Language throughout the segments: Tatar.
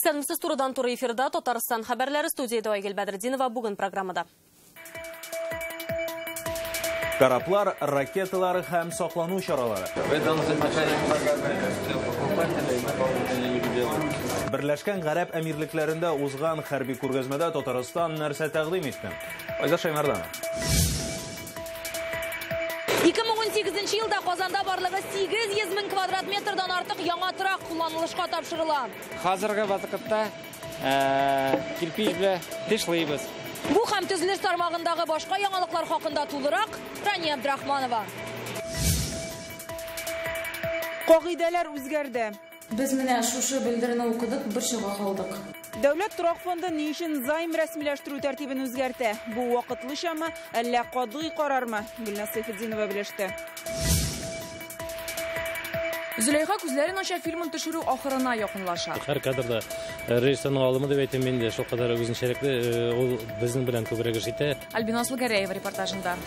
Исәнмесез, турыдан-туры эфирда Татарстан хәбәрләре, студиядә Айгөл Бәдретдинова бүген программада. Кораблар, ракеталар һәм саклану чаралары. Берләшкән Гарәп Әмирлекләрендә узган хәрби күргәзмәдә Татарстан нәрсә тәкъдим итте? Айзат Шаймарданов. 2018 елда Казанда барлыгы 800 мең квадрат метрдан артык яңа торак кулланылышка тапшырыла. Хәзерге вакытта кирпич белән тешлибез. Бу һәм төзелеш тармагындагы башка яңалыклар хакында тулырак Рания Абдрахманова. Кагыйдәләр үзгәрде. Без менә шушы белдерүне укыдык, бер чыга калдык. Дәүләт торак фонды ни өчен займ рәсмиләштерү тәртибен үзгәртә? Бу вакытлычамы, әллә катгый карармы? Гөлназ Сәйфетдинова белеште. Зөләйха күзләрен ача фильмын төшерү ахырына якынлаша. Һәр кадрда режиссерның алымы дип әйтәм инде, шул кадәр үзенчәлекле, ул безнең белән күбрәк эш итә. Альбина Асылгәрәева репортажында.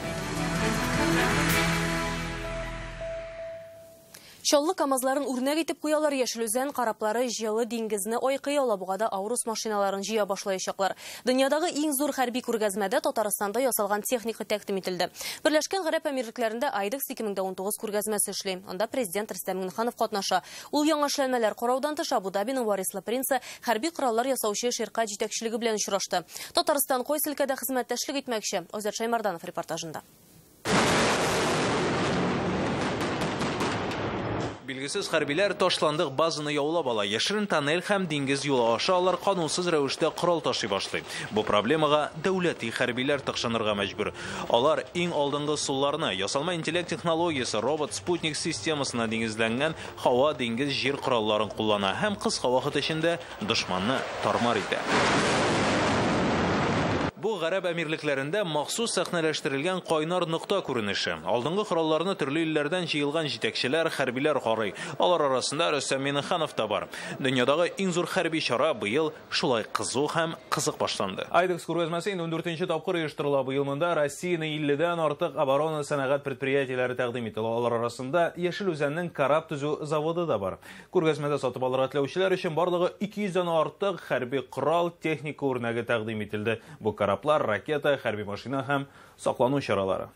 Чаллы КАМАЗларын үрнәк итеп куялар, Яшел Үзән кораблары җылы диңгезне айкый, Алабугада Аурус машиналарын җыя башлаячаклар. Дөньядагы иң зур хәрби күргәзмәдә Татарстанда ясалган техника тәкъдим ителде. Берләшкән Гарәп Әмирлекләрендә Айдекс 2019 күргәзмәсе эшли. Анда президент Рөстәм Миңнеханов катнаша. Ул яңа эшләнмәләр караудан тыш Абу-Дабиның варислы принцы хәрби кораллар ясаучы ширкәт җитәкчелеге белән очрашты. Татарстан кайсы өлкәдә хезмәттәшлек итмәкче? Айзат Шаймарданов репортажында. Билгесез хәрбиләр ташландык базаны яулап ала. Яшерен тоннель һәм диңгез юлы аша алар канунсыз рәвештә корал ташый башлый. Бу проблемага дәүләти хәрбиләр тыкшынырга мәҗбүр. Алар иң алдынгы ысулларны, ясалма интеллект технологиясе, робот, спутник системасына нигезләнгән һава, диңгез, җир коралларын куллана һәм кыска вакыт эчендә дошманны тармар итә. Бу Гарәп Әмирлекләрендә махсус сәхнәләштерелгән кайнар нокта күренеше. Алдынгы коралларны төрле илләрдән җыелган җитәкчеләр, хәрбиләр карый. Алар арасында Рөстәм Миңнеханов та бар. Дөньядагы иң зур хәрби чара быел шулай кызу һәм кызык башланды. Айдекс күргәзмәсе инде 14нче тапкыр оештырыла. Быел монда Россиянең 50-дән артык оборона сәнәгать предприятиеләре тәкъдим ителә. Алар арасында Яшел Үзәннең кораб төзү заводы да бар. Күргәзмәдә сатып алырга теләүчеләр өчен барлыгы 200-дән артык хәрби корал, техника үрнәге тәкъдим ителде. Бу кораблар, ракета, хәрби машина һәм саклану чаралары.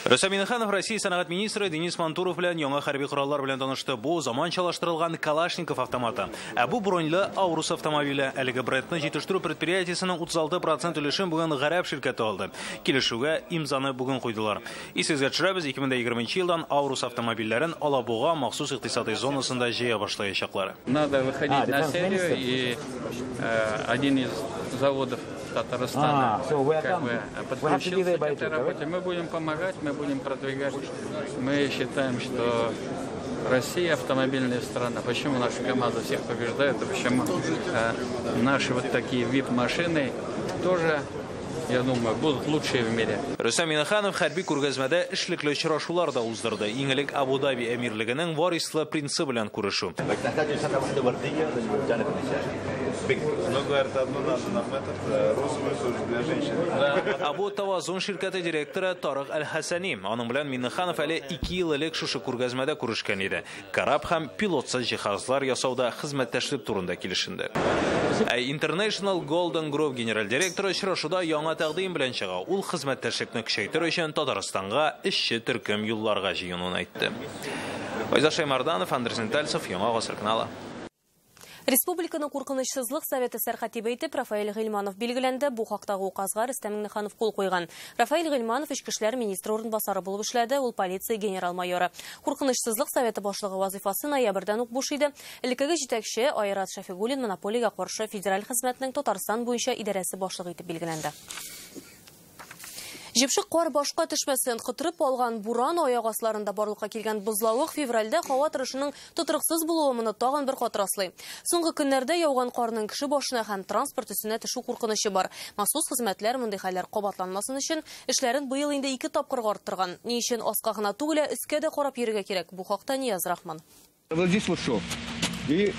Рөстәм Миңнеханов Россия сәнәгать министры Денис Мантуров белән яңа хәрби кораллар белән танышты. Бу заманчалаштырылган Калашников автоматы. Ә бу броньлы Аурус автомобиле. Әлеге брендны җитештерү предприятиесенең 36% өлешен бүген Гарәп ширкәте алды. Килешүгә имзаны бүген куйдылар. Исегезгә төшерәбез, 2020 елдан Аурус автомобильләрен Алабуга махсус икътисади зонасында җыя башлаячаклар. Надо выходить на серию, и один из заводов Татарстана как бы подключился к этой работе. Мы будем помогать, мы будем продвигать. Мы считаем, что Россия автомобильная страна. Почему наши КАМАЗы всех побеждают, и почему наши вот такие VIP-машины тоже, я думаю, будут лучшие в мире. Рөстәм Миңнеханов хәрби күргәзмәдә эшлекле очрашулар да уздырды. Иң элек Абу-Даби әмирлегенең варислы принцы белән күрешү. Абу Тавазун ширкәте директоры Тарык Әл-Хәсәни. Аның белән Миңнеханов әле 2 ел элек шушы күргәзмәдә күрешкән иде. Кораб һәм пилотсыз җиһазлар ясауда хезмәттәшлек турында килешенде. Ә International Golden Group генераль директоры очрашуда яңа тәкъдим белән чыга. Ул хезмәттәшлекне көчәйтер өчен Татарстанга эшче төркем юлларга җыенуын әйтте. Айзат Шаймарданов, Андрей Сентальцев, Яңа Гасыр каналы. Республиканың куркынычсызлык советы сәркатибе итеп Рафаэль Гыйльманов билгеләнде. Бу хактагы указга Рөстәм Миңнеханов кул куйган. Рафаэль Гыйльманов эчке эшләр министры урынбасары булып эшләде, ул полиция генерал-майоры. Куркынычсызлык советы башлыгы вазифасы ноябрьдән үк буш иде. Элеккеге җитәкче Айрат Шәфигуллин монополиягә каршы федераль хезмәтнең Татарстан буенча идарәсе башлыгы итеп билгеләнде. Җепшек кар башка төшмәсен, котырып алган буран аяк асларында барлыкка килгән бозлавык февральдә һава торышының тотрыксыз булуы моны тагын бер кат раслый. Соңгы көннәрдә яуган карның кеше башына һәм транспорт өстенә төшү куркынычы бар. Махсус хезмәтләр мондый хәлләр кабатланмасын өчен эшләрен быел инде 2 тапкырга арттырган. Ни өчен аска гына түгел, ә өскә дә карап йөрергә кирәк? Бу хакта Нияз Рахман. Вот здесь вот шов. И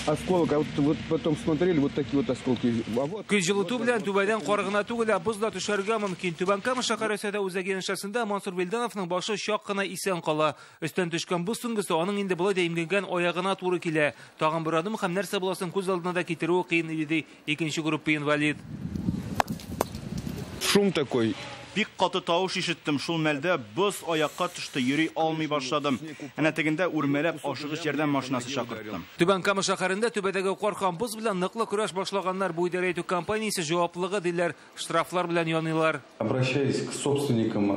Осколок, а вот потом смотрели, вот такие вот осколки. Көз җылыту белән түбәдән кар гына түгел, ә боз да төшәргә мөмкин. Түбән Кама шәһәре сәүдә үзәге янәшәсендә Мансур Вилдановның башы чак кына исән кала. Өстән төшкән боз сөңгесе аның инде болай да имгәнгән аягына туры килә. Тагын бер адым һәм нәрсә буласын күз алдына да китерүе кыен иде, ди икенче группа инвалид. Шум такой. Бик каты тавыш ишеттем, шул мәлдә боз аякка төште, йөри алмый башладым. Әнә тегендә үрмәләп ашыгыч ярдәм машинасы чакырттым. Түбән Кама шәһәрендә түбәдәге кар һәм боз белән ныклы көрәш башлаганнар. Бу идарә итү компаниясе җаваплылыгы диләр, штрафлар белән яныйлар. Обращаюсь к собственникам,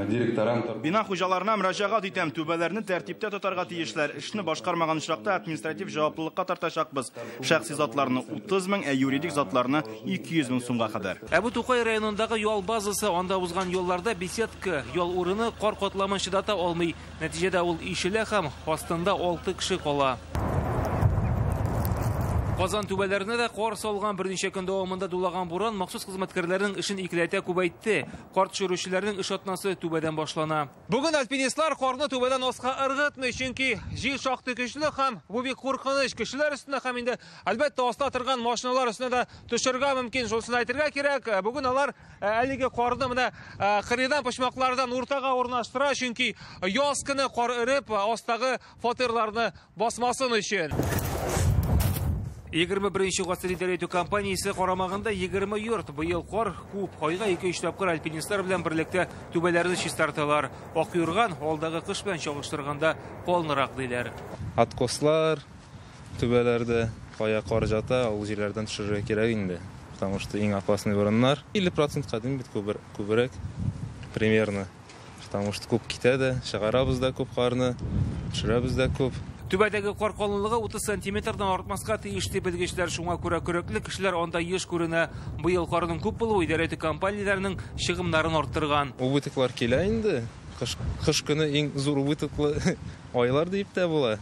директорам. Бина хуҗаларына мөрәҗәгать итәм, түбәләрне тәртиптә тотарга тиешләр. Эшне башкармаган очракта административ җаваплылыкка тартачакбыз. Шәхси затларны 30 мең, ә юридик затларны 200 мең сумга кадәр. Ә бу Тукай районындагы ял базасы, анда узган юлларда беседка, ял урыны кар катламын чыдата алмый. Нәтиҗәдә ул ишелә һәм астында 6 кеше кала. Казан түбәләренә дә кар салган. Берничә көн дәвамында дулаган буран махсус хезмәткәрләрнең эшен икеләтә күбәйтте. Кар төшерүчеләрнең эш атнасы түбәдән башлана. Бүген альпинистлар карны түбәдән аска ыргытмый, чөнки җил шактый көчле һәм бу бик куркыныч. Кешеләр өстенә һәм инде әлбәттә аста торган машиналар өстенә дә төшергә мөмкин. Шунысын әйтергә кирәк, бүген алар әлеге карны менә кырыйдан, почмаклардан уртага урнаштыра, чөнки яз көне кар эреп астагы фатирларны басмасын өчен. 21 гасыр идарә итү компаниясе карамагында 20 йорт. Быел кар күп. Айга 2-3 тапкыр альпинистлар белән берлектә түбәләрне чистарталар. Ак юрган алдагы кыш белән чагыштырганда калынрак диләр. Откослар түбәләрдә кая кар ята, ул җирләрдән төшерергә кирәк инде. Потому что иң опасный урыннар 50% кадим бит күбрәк примерно. Потому что күп китә дә, чыгарабыз да күп карны, төшерәбез дә күп. Түбәдәге кар калынлыгы 30 сантиметрдан артмаска тиеш дип белгечләр. Шуңа күрә көрәкле кешеләр анда еш күренә. Быел карның күп булуы идарә итү компанияләренең чыгымнарын арттырган. Убытоклар килә инде. Кыш көне иң зур убытоклы айлар дип тә була.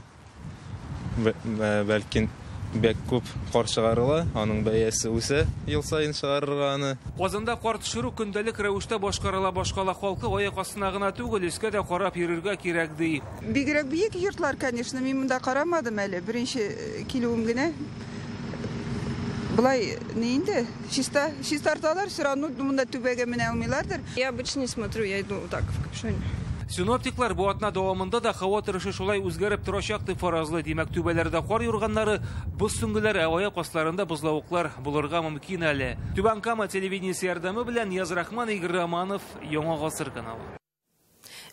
Бәлки бик күп кар чыгарыла, аның бәясе үсә ел саен чыгарырга аны. Казанда кар төшерү көндәлек рәвештә башкарыла. Башкала халкы аяк астына гына түгел, өскә дә карап йөрергә кирәк ди. Бигрәк биек йортлар, конечно, мин монда карамадым әле, беренче килүем генә. Былай не инде, чистарталар, все равно монда түбәгә менә алмыйлардыр. Я обычно не смотрю, я иду так в капюшоне. Синоптиклар бу атна дәвамында да һава торышы шулай үзгәреп торачак дип фаразлый. Димәк, түбәләрдә кар юрганнары, боз сөңгеләре, ә аяк асларында бозлавыклар булырга мөмкин әле. Түбән Кама телевидениесе ярдәме белән Нияз Рахман, Игорь Романов, Яңа Гасыр каналы.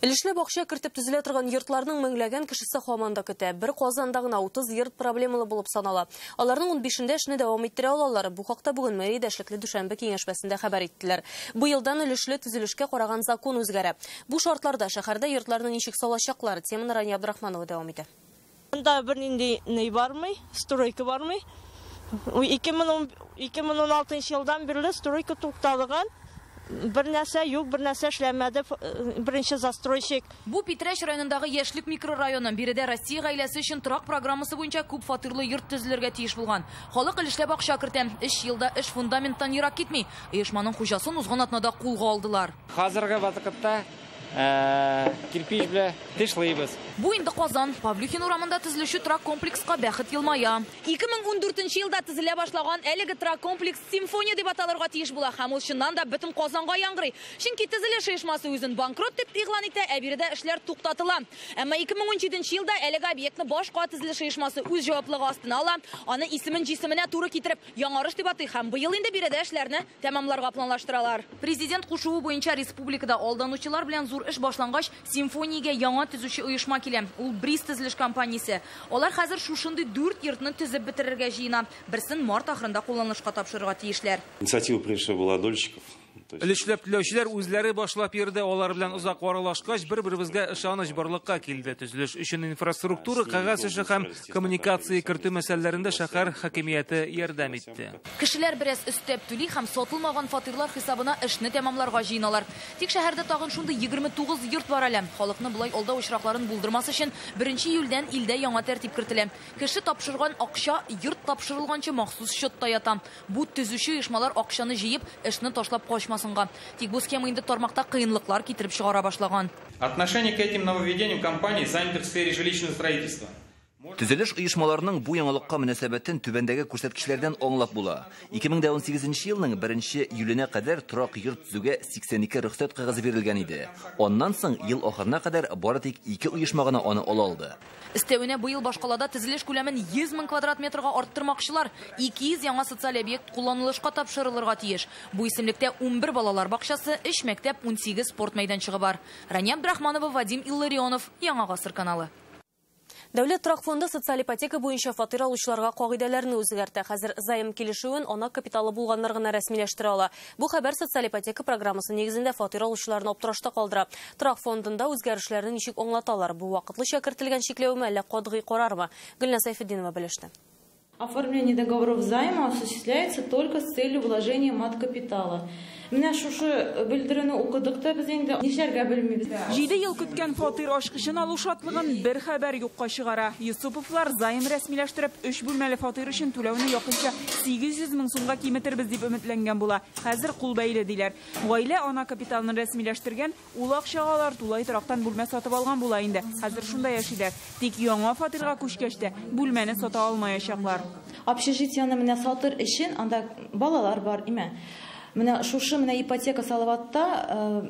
Өлешле бакча кертеп төзелә торган йортларның меңләгән кешесе һаман да көтә. Бер Казанда гына 30 йорт проблемалы булып санала. Аларның 15-ндә эшне дәвам иттерә алалар. Бу хакта бүген мэриядә эшлекле дүшәмбе киңәшмәсендә хәбәр иттеләр. Бу елдан өлешле төзелешкә караган закон үзгәрә. Бу шартларда шәһәрдә йортларны ничек салачаклар? Теманы Рания Абдрахманова дәвам итә. Монда бернинди ни бармый, стройка бармый. 2016 елдан бирле стройка тукталган. Бер нәрсә юк, бер нәрсә эшләмәде беренче застройщик. Бу Питрәч районындагы Яшьлек микрорайоны. Биредә Россия гаиләсе өчен торак программасы буенча күп фатирлы йорт төзелергә тиеш булган. Халык өлешләп акча кертә. 3 елда эш фундаменттан ерак китми. Оешманың хуҗасын узган атнада кулга алдылар. Хәзерге вакытта кирпич белән тешлибез. Бу инде Казан. Павлюхин урамында төзелүче торак комплекска бәхет елмая. 2014 елда төзелә башлаган әлеге торак комплекс Симфония дип аталырга тиеш була һәм ул чыннан да бөтен Казанга яңгырый. Чөнки төзелеш оешмасы үзен банкрот дип игълан итә, ә биредә эшләр туктатыла. Әмма 2017 елда әлеге объектны башка төзелеш оешмасы үз җаваплылыгы астына ала, аны исемен җисеменә туры китереп Яңарыш дип атый һәм быел инде биредә эшләрне тәмамларга планлаштыралар. Президент кушуы буенча республикада алданучылар белән зур эш башлангач, Симфониягә яңа төзүче оешма килә. Ул Бриз төзелеш компаниясе. Алар хәзер шушындый 4 йортны төзеп бетерергә җыена. Берсен март ахырында кулланылышка тапшырырга тиешләр. Инициатива прежде всего была дольщиков. Өлешләп түләүчеләр үзләре башлап йөрде. Алар белән озак аралашкач, бер-беребезгә ышаныч барлыкка килде. Төзелеш өчен инфраструктура, кәгазь эше һәм коммуникация кертү мәсьәләләрендә шәһәр хакимияте ярдәм итте. Кешеләр бераз өстәп түли һәм сатылмаган фатирлар хисабына эшне тәмамларга җыеналар. Тик шәһәрдә тагын шундый 29 йорт бар әле. Халыкны болай алдау очракларын булдырмас өчен 1 июльдән илдә яңа тәртип кертелә. Кеше тапшырган акча йорт тапшырылганчы махсус счетта ята. Бу төзүче оешмалар акчаны җыеп, эшне ташлап качмасынга. Тик бу схема инде тармакта кыенлыклар китереп чыгара башлаган. Отношение к этим нововведениям компаний, занятых в сфере жилищного строительства. Төзелеш оешмаларының бу яңалыкка мөнәсәбәтен түбәндәге күрсәткечләрдән аңлап була. 2018 елның 1 июленә кадәр торак йорт төзүгә 82 рөхсәт кәгазе бирелгән иде. Аннан соң ел ахырына кадәр бары тик 2 оешма гына аны ала алды. Өстәвенә быел башкалада төзелеш күләмен 100 мең квадрат метрга арттырмакчылар. 200 яңа социаль объект кулланылышка тапшырылырга тиеш. Бу исемлектә 11 балалар бакчасы, 3 мәктәп, 18 спорт мәйданчыгы бар. Рания Абдрахманова, Вадим Илларионов, Яңа Гасыр каналы. Дәүләт торак фонды социаль ипотека буенча фатир алучыларга кагыйдәләрне үзгәртә. Хәзер займ килешүен ана капиталы булганнар гына рәсмиләштерә ала. Бу хәбәр социаль ипотека программасы нигезендә фатир алучыларны аптырашта калдыра. Торак фондында үзгәрешләрне ничек аңлаталар? Бу вакытлыча кертелгән чикләүме, әллә катгый карармы? Гөлназ Сәйфетдинова белеште. Оформление договоров займа осуществляется только с целью вложения мат-капитала. Менә шушы белдерүне укыдык та без инде нишләргә белмибез. 7 ел көткән фатир ачкычын алу шатлыгын бер хәбәр юкка чыгара. Юсуповлар займ рәсмиләштереп 3 бүлмәле фатир өчен түләүне якынча 800 мең сумга киметербез дип өметләнгән була. Хәзер кул бәйле диләр. Гаилә ана капиталын рәсмиләштергән, ул акчага алар тулай торактан бүлмә сатып алган була инде. Хәзер шунда яшиләр. Тик яңа фатирга күчкәч тә бүлмәне сата алмаячаклар. Общежитиены менә сатыр өчен анда балалар бар, име? Менә шушы менә ипотека Салаватта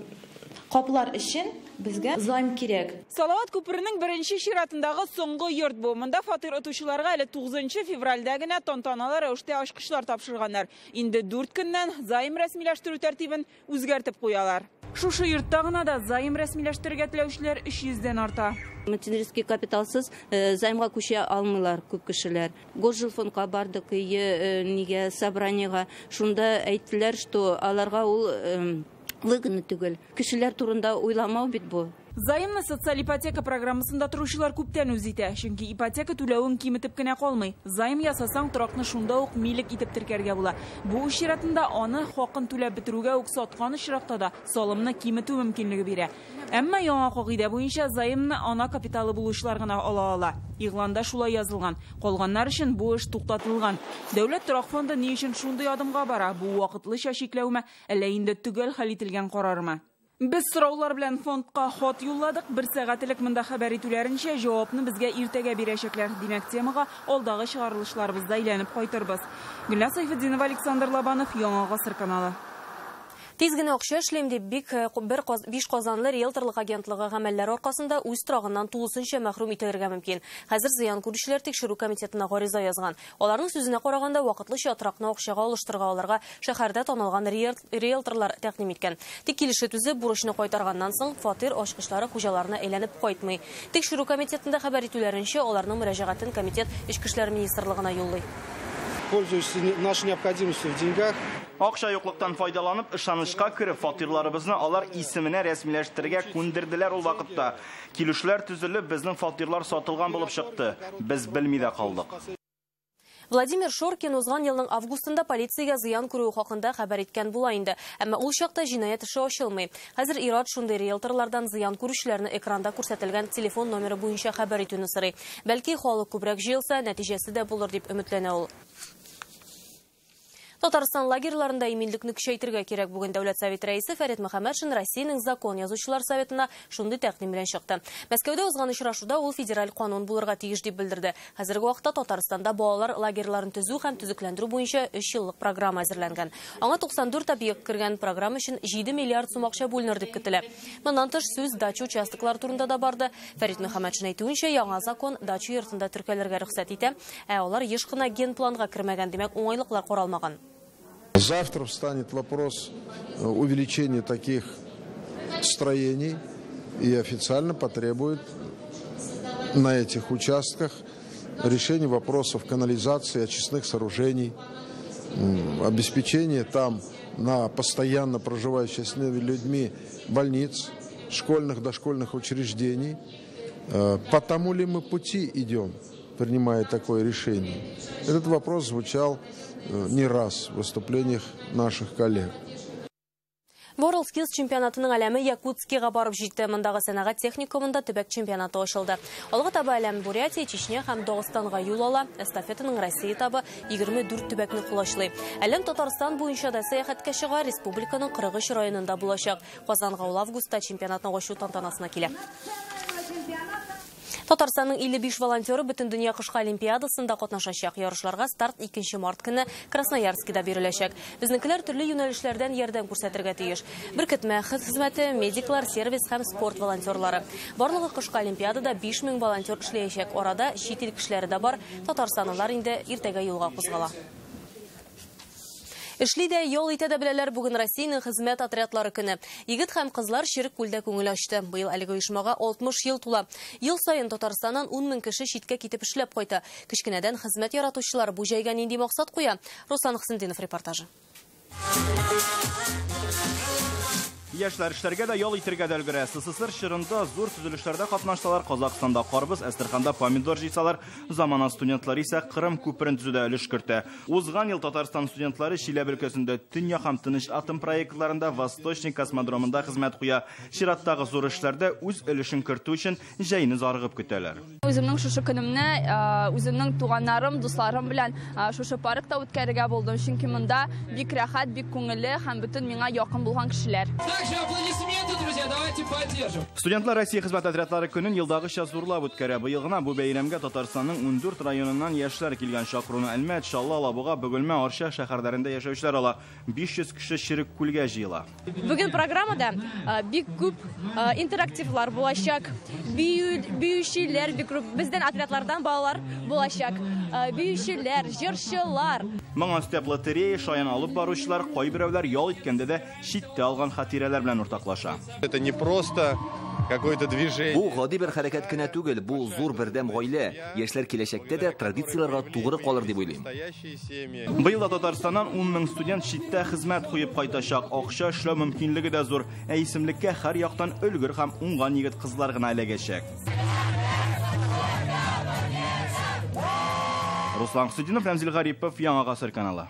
каплар өчен безгә займ кирәк. Салават күперенең беренче чиратындагы соңгы йорт бу. Монда фатир отучыларга әле 9 февральдә генә тантаналы рәвештә ачкычлар тапшырганнар. Инде 4 көннән займ рәсмиләштерү тәртибен үзгәртеп куялар. Шушы йортта гына да займ рәсмиләштерергә теләүчеләр 300дән арта. Материнский капиталсыз займга күчә алмыйлар күп кешеләр. Госжилфондка бардык, нигә собраниега. Шунда әйттеләр, что аларга ул выгодно түгел. Кешеләр турында уйламау бит бу. Займны социаль ипотека программасында торучылар күптән үз итә. Чөнки ипотека түләвен киметеп кенә калмый. Займ ясасаң, торакны шунда ук милек итеп теркәргә була. Бу үз чиратында аны хакын түләп бетерүгә үк саткан очракта да салымны киметү мөмкинлеге бирә. Әмма яңа кагыйдә буенча займны ана капиталы булучылар гына ала ала. Игъланда шулай язылган. Калганнар өчен бу эш туктатылган. Дәүләт торак фонды ни өчен шундый адымга бара? Бу вакытлыча чикләүме, әллә инде төгәл хәл ителгән карармы? Без сораулар белән фондка хат юлладык. Бер сәгать элек монда хәбәр итүләренчә җавапны безгә иртәгә бирәчәкләр. Димәк, темага алдагы чыгарылышларыбызда әйләнеп кайтырбыз. Гөлназ Сәйфетдинова, Александр Лобанов, Яңа Гасыр каналы. Тиз генә акча эшлим дип бик бер биш казанлы риэлторлык агентлыгы гамәлләре аркасында үз торагыннан тулысынча мәхрүм ителергә мөмкин. Хәзер зыян күрүчеләр тикшерү комитетына гариза язган. Аларның сүзенә караганда, вакытлыча торакны акчага алыштырырга аларга шәһәрдә танылган риэлторлар тәкъдим иткән. Тик килешү төзеп бурычны кайтарганнан соң фатир ачкычлары хуҗаларына әйләнеп кайтмый. Тикшерү комитетында хәбәр итүләренчә, аларның мөрәҗәгатен комитет Эчке эшләр министрлыгына юллый. Пользуясь нашей необходимостью в деньгах. Акча юклыктан файдаланып, ышанычка кереп, фатирларыбызны алар исеменә рәсмиләштерергә күндерделәр ул вакытта. Килешүләр төзелеп, безнең фатирлар сатылган булып чыкты. Без белми дә калдык. Владимир Шоркин узган елның августында полициягә зыян күрүе хакында хәбәр иткән була инде. Әмма ул чакта җинаять эше ачылмый. Хәзер ир-ат шундый риэлторлардан зыян күрүчеләрне экранда күрсәтелгән телефон номеры буенча хәбәр итүне сорый. Бәлки халык күбрәк җыелса, нәтиҗәсе дә булыр дип өметләнә ул. Татарстан лагерьларында иминлекне көчәйтергә кирәк. Бүген Дәүләт Советы рәисе Фәрит Мөхәммәтшин Россиянең закон язучылар советына шундый тәкъдим белән чыкты. Мәскәүдә узган очрашуда ул федераль канун булырга тиеш дип белдерде. Хәзерге вакытта Татарстанда балалар лагерьларын төзү һәм төзекләндерү буенча 3 еллык программа әзерләнгән. Аңа 94 объект кергән, программа өчен 7 миллиард сум акча бүленер дип көтелә. Моннан тыш сүз дача участоклары турында да барды. Фәрит Мөхәммәтшин әйтүенчә, яңа закон дача йортында теркәлергә рөхсәт итә, ә алар еш кына генпланга кермәгән, димәк, уңайлыклар каралмаган. Завтра встанет вопрос увеличения таких строений и официально потребует на этих участках решения вопросов канализации, очистных сооружений, обеспечения там на постоянно проживающих с людьми больниц, школьных, дошкольных учреждений. Потому ли мы пути идем, принимая такое решение? Этот вопрос звучал не раз в выступлениях наших коллег. WorldSkills чемпионатының әләме Якутскига барып җитте. Мондагы сәнәгать техникумында төбәк чемпионаты ачылды. Алга таба әләм Бурятия, Чечня һәм Дагыстанга юл ала. Эстафетаның Россия этабы 24 төбәкне колачлый. Әләм Татарстан буенча да сәяхәткә чыга, республиканың 43 районында булачак. Казанга ул августта чемпионатның ачу тантанасына килә. Татарстанның 55 волонтеры Бөтендөнья кышкы олимпиадасында катнашачак. Ярышларга старт 2 март көне Красноярскида биреләчәк. Безнекеләр төрле юнәлешләрдән ярдәм күрсәтергә тиеш. Беркетмә хезмәте, медиклар, сервис һәм спорт волонтерлары. Барлыгы кышкы олимпиадада 5000 волонтер эшләячәк. Арада чит ил кешеләре дә бар. Татарстанлылар инде иртәгә юлга кузгала. Эшли дә, ял итә дә беләләр. Бүген Россиянең хезмәт отрядлары көне. Егет һәм кызлар Черек күлдә күңел ачты. Быел әлеге оешмага 60 ел тула. Ел саен Татарстаннан 10 мең кеше читкә китеп эшләп кайта. Кечкенәдән хезмәт яратучылар бу җәйгә нинди максат куя? Руслан Хөсендинов репортажы. Яшьләр эшләргә дә, ял итәргә дә өлгерә. СССР чорында зур төзелешләрдә катнашсалар, Казахстанда карбыз, Әстерханда помидор җыйсалар, замана студентлары исә Кырым күперен төзүдә өлеш кертә. Узган ел Татарстан студентлары Чиләбе өлкәсендә Төньяк һәм Тыныч атом проектларында Восточный космодромында хезмәт куя. Чираттагы зур эшләрдә үз өлешен кертү өчен җәйне зарыгып көтәләр. Үземнең шушы көнемне үземнең туганнарым, дусларым белән шушы паркта үткәрергә булдым, чөнки монда бик рәхәт, бик күңелле һәм бөтен миңа якын булган кешеләр. Аплодисменты, друзья, давайте поддержим. Студентлар Россия хезмәт отрядлары көнен елдагыча зурлап үткәрә. Быел гына бу бәйрәмгә Татарстанның 14 районыннан яшьләр килгән. Чакыруны Әлмәт, Чаллы, Алабуга, Бөгелмә, Арча шәһәрләрендә яшәүчеләр ала. 500 кеше Черек күлгә җыела. Бүген программада бик күп интерактивлар булачак. Биючеләр бик күп, бездән отрядлардан балалар булачак. Биючеләр, җырчылар. Моңа өстәп лотерея, шаян алып баручылар, кайберәүләр ял иткәндә дә читтә алган хатирәләр белән уртаклаша. Это не просто какое-то движение. Бу гади бер хәрәкәт кенә түгел, бу зур бердәм гаилә. Яшьләр киләчәктә дә традицияләргә тугры калыр дип уйлыйм. Быел да Татарстаннан 10 мең студент читтә хезмәт куеп кайтачак. Акча эшләү мөмкинлеге дә зур. Ә исемлеккә һәр яктан өлгер һәм уңган егет кызлар гына эләгәчәк. Руслан Хөсендинов, Рәмзил Гарипов, Яңа Гасыр каналы.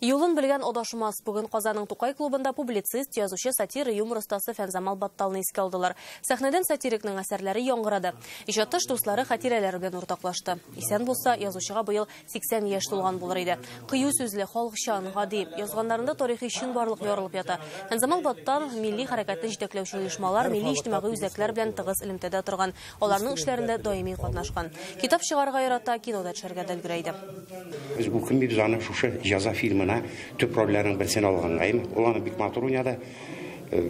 Юлын белгән адашмас. Бүген Казанның Тукай клубында публицист, язучы, сатира, юмор остасы Фәнзамал Батталны искә алдылар. Сәхнәдән сатирикның әсәрләре яңгырады. Иҗатташ дуслары хатирәләре белән уртаклашты. Исән булса, язучыга быел 80 яшь тулган булыр иде. Кыю сүзле, халыкчан, гади, язганнарында тарихи чынбарлык ярылып ята. Фәнзамал Баттал милли хәрәкәтне җитәкләүче оешмалар, милли иҗтимагый үзәкләр белән тыгыз элемтәдә торган. Аларның эшләрендә даими катнашкан. Китап чыгарырга ярата, кинода төшәргә дә өлгерә иде. Без бу көн бик аны шушы җәза фильмына төп рольләрнең берсен алгангайым. Ул аны бик матур уйнады,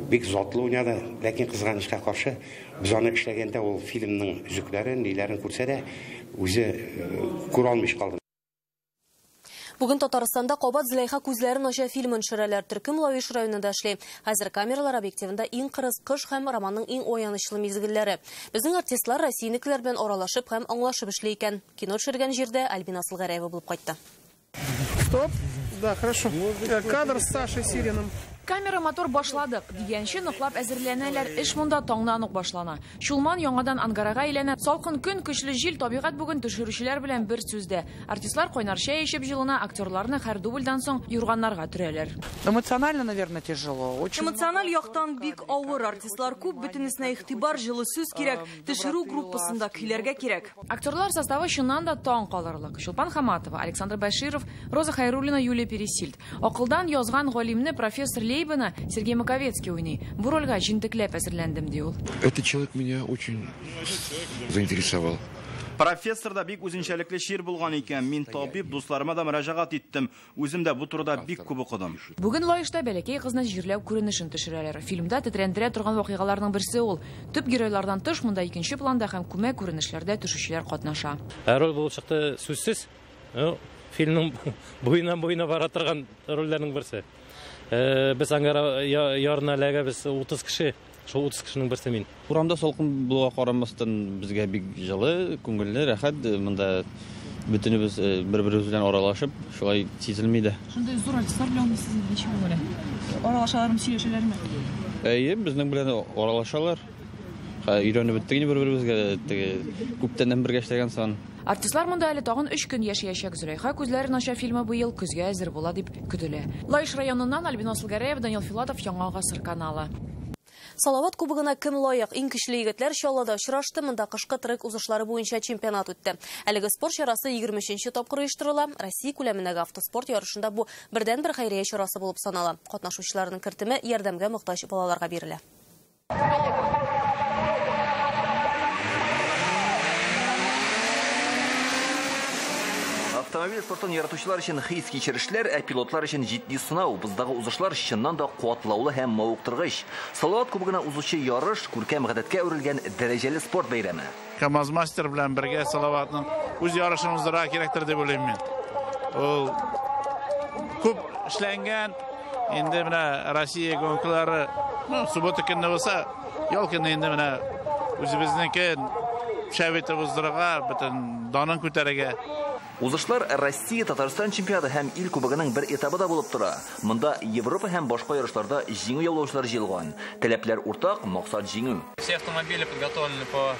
бик затлы уйнады. Ләкин кызганычка каршы, без аны эшләгәндә ул фильмның өзекләрен, ниләрен күрсә дә, үзе күрә алмый калды. Бүген Татарстанда кабат Зөләйха күзләрен ача фильмын төшерәләр. Төркем Лаеш районында эшли. Хәзер камералар объективында иң кырыс кыш һәм романның иң аянычлы мизгелләре. Безнең артистлар Россиянекеләр белән аралашып һәм аңлашып эшли икән. Кино төшергән җирдә Альбина Асылгәрәева булып кайтты. Стоп. Да, хорошо. Кадр с Сашей Сириным. Камера мотор башладык дигәнче ныклап әзерләнәләр. Эш монда таңнан ук башлана. Чулман яңадан Ангарага әйләнә. Салкын көн, көчле җил, табигать бүген төшерүчеләр белән бер сүздә. Артистлар кайнар чәй эчеп җылына, актерларны һәр дубльдан соң юрганнарга төрәләр. Эмоционально, наверное, тяжело. Очень эмоциональ яктан бик авыр. Артистлар күп, бөтенесенә игътибар, җылы сүз кирәк. Төшерү группасында көйләргә кирәк. Актерлар составы чыннан да таң калырлык. Чулпан Хаматова, Александр Баширов, Роза Хайруллина, Юлия Пересильд. Акылдан язган галимне профессор Лейбена Сергей Маковецкий уйный. Бу рольгә җентекләп әзерләндем, ди ул. Этот человек меня очень заинтересовал. Профессор да бик үзенчәлекле шир булган икән. Мин табиб дусларыма да мөрәҗәгать иттем. Үзем дә бу турыда бик күп укыдым. Бүген Лаешта бәләкәй кызны җирләү күренешен төшерәләр. Фильмда тетрәндерә торган вакыйгаларның берсе ул. Төп геройлардан тыш монда икенче планда һәм күмәк күренешләрдә төшүчеләр катнаша. Роль булып чыкты сүзсез. Фильмның буйыннан-буена бара торган рольләрнең берсе. Без Ангара ярына эләгәбез 30 кеше. Шул 30 кешенең берсе мин. Урамда салкын булуга карамастан безгә бик җылы, күңелле, рәхәт. Монда бөтенебез бер-беребез белән аралашып, шулай сизелми дә. Шундый зур артистлар белән сез ничек күңеле? Аралашалармы, сөйләшәләрме? Әйе, безнең белән аралашалар. Өйрәнеп беттек инде бер-беребезгә, теге күптәннән бергә эшләгән сан. Артистлар монда әле тагын 3 көн яшәячәк. Зөләйха күзләрен ача фильмы быел көзгә әзер була дип көтелә. Лаеш районыннан Альбина Асылгәрәева, Данил Филатов, Яңа Гасыр каналы. Салават кубогына кем лаек? Иң көчле егетләр Чаллыда очрашты. Монда кышкы трек узышлары буенча чемпионат үтте. Әлеге спорт чарасы 23нче тапкыр оештырыла. Россия күләмендәге автоспорт ярышында бу бердәнбер хәйрия чарасы булып санала. Катнашучыларның кертеме ярдәмгә мохтаҗ балаларга бирелә. Автомобиль спортын яратучылар өчен хис-кичерешләр, ә пилотлар өчен җитди сынау. Боздагы узышлар чыннан да куатлаулы һәм мавыктыргыч. Салават Кубогына узучы ярыш күркәм гадәткә әверелгән дәрәҗәле спорт бәйрәме. КАМАЗ-мастер белән бергә Салаватның үз ярышын уздырырга кирәктер дип уйлыйм мин. Ул күп эшләнгән, инде менә Россия гонкалары, ну, суббота көнне булса, ял көне инде менә үзебезнеке шәп итеп уздырырга, бөтен данын күтәрергә. Узышлар Россия, Татарстан чемпионаты һәм ил кубогының бер этабы да булып тора. Монда Европа һәм башка ярышларда җиңү яулаучылар җыелган. Таләпләр уртак, максат җиңү. Все автомобили подготовлены по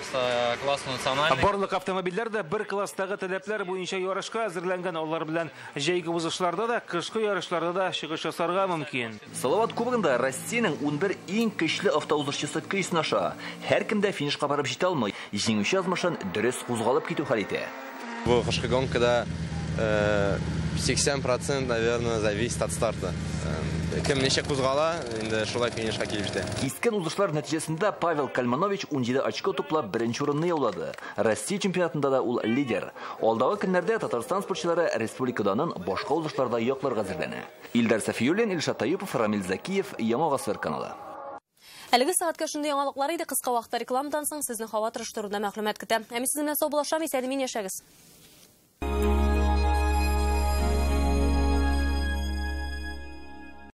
классу национальный. Барлык автомобильләр дә бер класстагы таләпләр буенча ярышка әзерләнгән. Алар белән җәйге узышларда да, кышкы ярышларда да чыгыш ясарга мөмкин. Салават Кубогында Россиянең 11 иң көчле автоузышчысы көч сынаша. Һәркем дә финишка барып җитә алмый. Җиңүче язмышын дөрес кузгалып китү хәл итә. Бу кышкы гонкада 80%, наверное, зависит от старта. Кем ничек кузгала, инде шулай финишка килеп җитә. Кискен узышлар нәтиҗәсендә Павел Кальманович 17 очко туплап беренче урынны яулады. Россия чемпионатында да ул лидер. Алдагы көннәрдә Татарстан спортчылары республика данын башка узышларда якларга әзерләнә. Илдар Сафиуллин, Илшат Таюпов, Рамил Закиев, Яңа Гасыр каналы. Әлеге сәгатькә шундый яңалыклар иде. Кыска вакытта рекламадан соң сезне һава торышы турында мәгълүмат көтә. Ә мин сезнең белән саубуллашам, исән-имин яшәгез.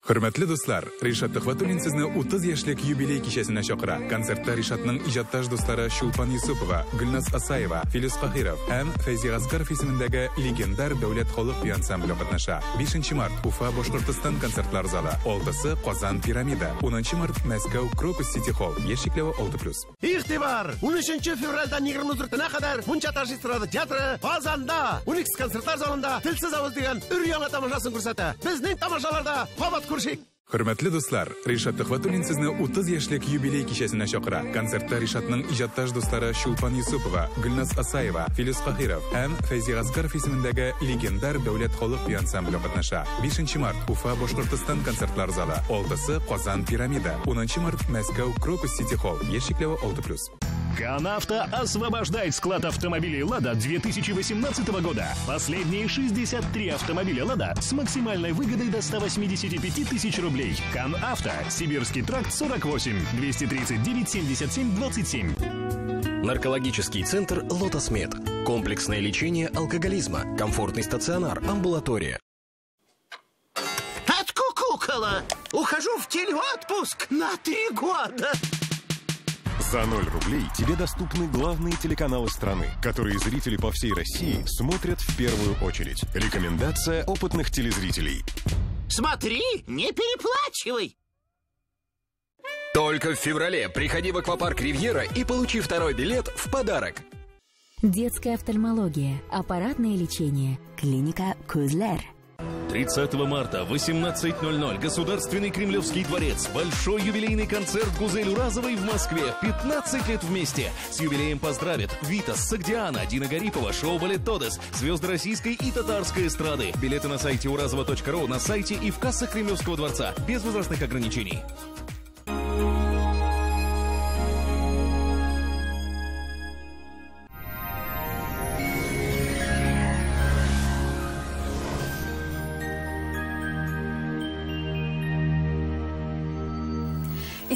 Хөрмәтле дуслар, Ришат Төхвәтуллин сезне 30 яшьлек юбилей кичәсенә чакыра. Концертта Ришатның иҗатташ дуслары Чулпан Юсупова, Гөлназ Асаева, Филүс Каһиров һәм Фәйзи Гаскаров исемендәге легендар дәүләт халык бию ансамбле катнаша. 5 март Уфа Башкортостан концертлар залы, 6-сы Казан Пирамида, 10 март Мәскәү Крокус Сити Холл, яшь чикләве 6+. Игътибар! 13 февральдән 24-нә кадәр Мунча эстрада театры Казанда Уникс концертлар залында Телсез авыз дигән өр-яңа тамашасын күрсәтә. Безнең тамашаларда кабат күршик. Хөрмәтле дуслар, Ришат Төхвәтуллин сезне 30 яшьлек юбилей кичәсенә чакыра. Концертта Ришатның иҗатташ дуслары Чулпан Юсупова, Гөлназ Асаева, Филүс Каһиров һәм Фәйзи Гаскаров исемендәге легендар дәүләт халык бию ансамбле катнаша. 5 март Уфа Башкортостан концертлар залы, 6-сы Казан Пирамида, 10 март Мәскәү Крокус Сити Холл, яшь чикләве 6+. Канавто освобождает склад автомобилей «Лада» 2018 года. Последние 63 автомобиля «Лада» с максимальной выгодой до 185 тысяч рублей. Канавто, Сибирский тракт 48, 239 77 27. Наркологический центр «Лотосмед». Комплексное лечение алкоголизма, комфортный стационар, амбулатория. Откукукала! Ухожу в телеотпуск на 3 года! За 0 рублей тебе доступны главные телеканалы страны, которые зрители по всей России смотрят в первую очередь. Рекомендация опытных телезрителей. Смотри, не переплачивай! Только в феврале приходи в аквапарк «Ривьера» и получи второй билет в подарок. Детская офтальмология, аппаратное лечение, клиника «Кузлер». 30 марта, 18:00, Государственный Кремлевский дворец. Большой юбилейный концерт Гузель Уразовой в Москве. 15 лет вместе. С юбилеем поздравят Витас, Сагдиана, Дина Гарипова, шоу «Балет Тодес», звезды российской и татарской эстрады. Билеты на сайте уразова.ру, на сайте и в кассах Кремлевского дворца. Без возрастных ограничений.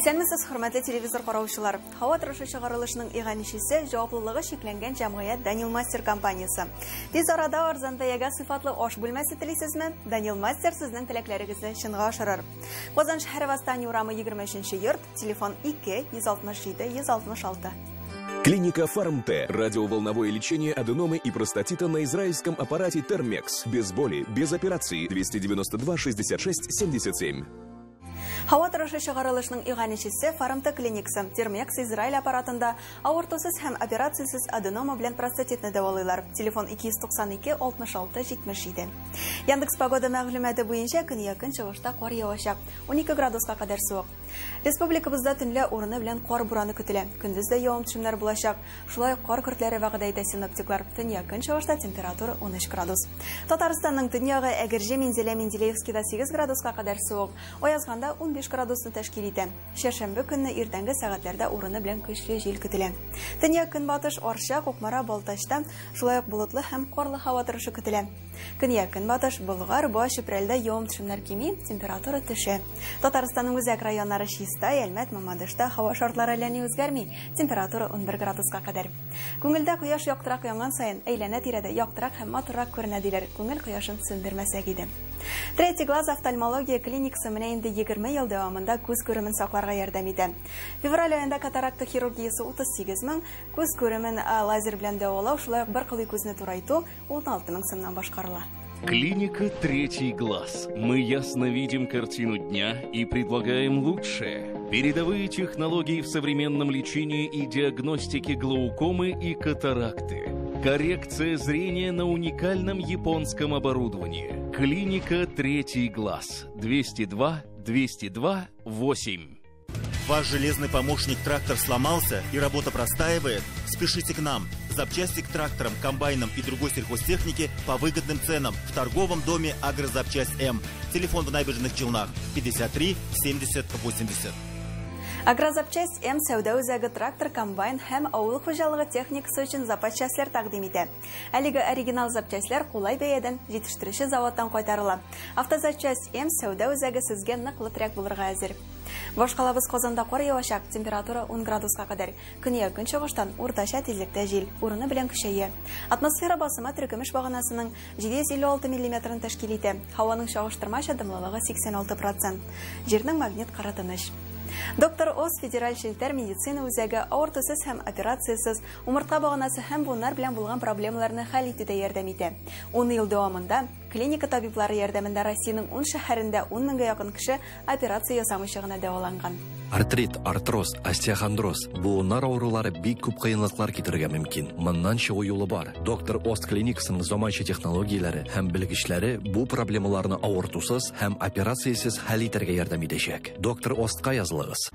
Исәнмесез, хөрмәтле телевизор караучылар. Һава торышы чыгарылышының иганәчесе җаваплылыгы чикләнгән җәмгыять Данил Мастер компаниясе. Тиз арада арзан бәягә сыйфатлы аш бүлмәсе телисезме? Данил Мастер сезнең теләкләрегезне чынга ашырыр. Казан шәһәре Восстание урамы 23 йорт, телефон 2 167 166. Клиника Фарм-Т. Радиоволновое лечение аденомы и простатита на израильском аппарате Термекс. Без боли, без операции. 292 66 77. Һава торышы чыгарылышының иганәчесе Фарм-Т клиникасы. Термекс Израиль аппаратында авыртусыз һәм операциясез аденома белән простатитны дәвалыйлар. Телефон 292 66 77. Яндекс погода мәгълүматы буенча көньяк-көнчыгышта кар явачак. 12 градуска кадәр суык. Республикабызда төнлә урыны белән кар бураны көтелә. Көндез дә явым-төшемнәр булачак. Шулай ук кар көртләре вәгъдә итә синоптиклар. Төньяк-көнчыгышта температура 13 градус. Татарстанның төньягы Әгерҗе, Мензелә, Менделеевскида 8 градуска кадәр суык. Аязганда 15 градусны тәшкил итә. Шәршәмбе көнне иртәнге сәгатьләрдә урыны белән көчле җил көтелә. Төньяк көнбатыш Арча, Кукмара, Балтачта шулай ук болытлы һәм карлы һава торышы көтелә. Көньяк-көнбатыш, Болгар, Буа, Чүпрәлдә явым-төшемнәр кими, температура төшә. Татарстанның үзәк районнары Чистай, Әлмәт, Мамадышта һава шартлары әллә ни үзгәрми, температура 11 градуска кадәр. Күңелдә кояш яктырак янган саен, әйләнә-тирәдә яктырак һәм матуррак күренә диләр. Күңел кояшын сүндермәсәк иде. Третий глаз офтальмология клиникасы менә инде 20 ел дәвамында күз күремен сакларга ярдәм итә. Февраль аенда катаракта хирургиясе 38 мең, күз күремен лазер белән дәвалау, шулай ук бер кылый күзне турайту 16 мең сумнан башкарыла. Клиника «Третий глаз». Мы ясно видим картину дня и предлагаем лучшее. Передовые технологии в современном лечении и диагностике глаукомы и катаракты. Коррекция зрения на уникальном японском оборудовании. Клиника «Третий глаз». 202 202 8. Ваш железный помощник трактор сломался и работа простаивает? Спешите к нам. Запчасти к тракторам, комбайнам и другой сельхозтехнике по выгодным ценам в торговом доме «Агрозапчасть М». Телефон в Набережных Челнах 53 70 80. Агрозапчасть М сәүдә үзәге трактор, комбайн һәм авыл хуҗалыгы техникасы өчен запас частьләр тәкъдим итә. Әлеге оригинал запчастьләр кулай бәядән җитештерүче заводтан кайтарыла. Автозапчасть М сәүдә үзәге сезгә ныклы терәк булырга әзер. Башкалабыз Казанда кар явачак, температура 10 градуска кадәр. Көньяк көнчыгыштан уртача тизлектә җил, урыны белән көчәя. Атмосфера басымы теркемеш баганасының 756 миллиметрын тәшкил итә. Һаваның чагыштырмача дымлылыгы 86%. Җирнең магнит кыры тыныч. Доктор Оз федераль челтәр медицина үзәге авыртусыз һәм операциясез умыртка баганасы һәм буыннар белән булган проблемаларны хәл итүдә ярдәм итә. 10 ел дәвамында клиника табиблары ярдәмендә Россиянең 10 шәһәрендә 10 меңгә якын кеше операция ясамыйча гына дәваланган. Артрит, артроз, остеохондроз, буыннар авырулары бик күп кыенлыклар китерергә мөмкин. Моннан чыгу юлы бар. Доктор Ост клиникасының заманча технологияләре һәм белгечләре бу проблемаларны авыртусыз һәм операциясез хәл итәргә ярдәм итәчәк. Доктор Остка язылыгыз.